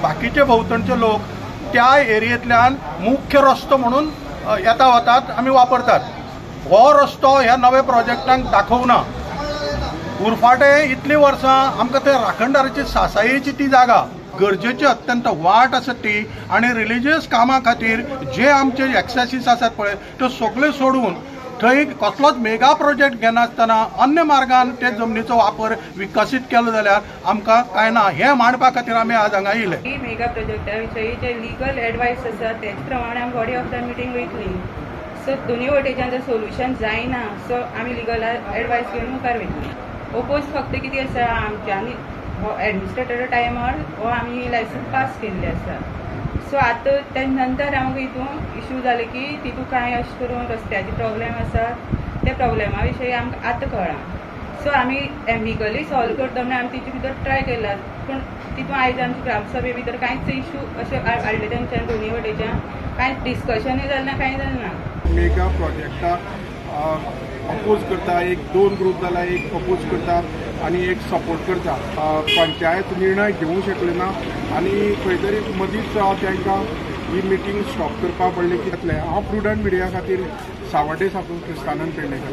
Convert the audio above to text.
बाकीचे भोंवतणचे लोक त्या एरियेंतल्यान मुख्य रस्तो म्हणून येता वतात आमी वापरतात. हो रस्तो ह्या नव्या प्रोजेक्टांक दाखोवना. उरफाटे इतलीं वर्सां आमकां ते राखणदाराची सासायेची ती जागा गरजेची अत्यंत वाट आसा ती आनी रिलिजियस कामां खातीर जे आमचे एक्सेसीस आसात पळय त्यो सगल्यो सोडून थंय कसलोच मेगा प्रोजेक्ट घेनासतना अन्य मार्गान ते जमनीचो वापर विकसीत केलो जाल्यार आमकां कांय ना हें मांडपा खातीर आमी आज हांगा येयले. मेगा प्रोजेक्टा विशयी जे लिगल एडवायस आसा तेच प्रमाणे आमी बॉडी ऑफ the meeting वयतली. सो दोनूय वटेच्यान जर सोल्युशन जायना सो आमी लिगल एडवायस घेवन मुखार वयतली. ओपोज फक्त कितें आसा आमच्यांनी हो एडमिनिस्ट्रेटर टायमार हो आमी लायसन्स पास केल्ले आसा. सो आतां ते नंतर आमकां हितून इशू जाले की तितून कांय अशें करून रस्त्याचे प्रॉब्लेम आसा त्या प्रॉब्लेमा विशयी आमकां आतां कळ्ळां. सो आमी एमिकली सॉल्व करता म्हणून आमी तिचे भितर ट्राय केला पूण तितून आयज आमचे ग्रामसभे भितर कांयच इशू अशें हाडले तेंच्यान दोनूय वटेच्यान कांयच डिस्कशनूय जालें ना, कांय जालें ना. मेगा प्रोजेक्टाक अपोज करता, एक दोन ग्रूप जाला, एक अपोज करता आनी एक सपोर्ट करता. पंचायत निर्णय घेवंक शकले ना आनी खंय तरी मदींच तांकां ही मिटींग स्टॉप करपाक पडली. कितलें हांव प्रुडंट मिडिया खातीर सावड्डे साकून क्रिस्तानंद पेडणेकर.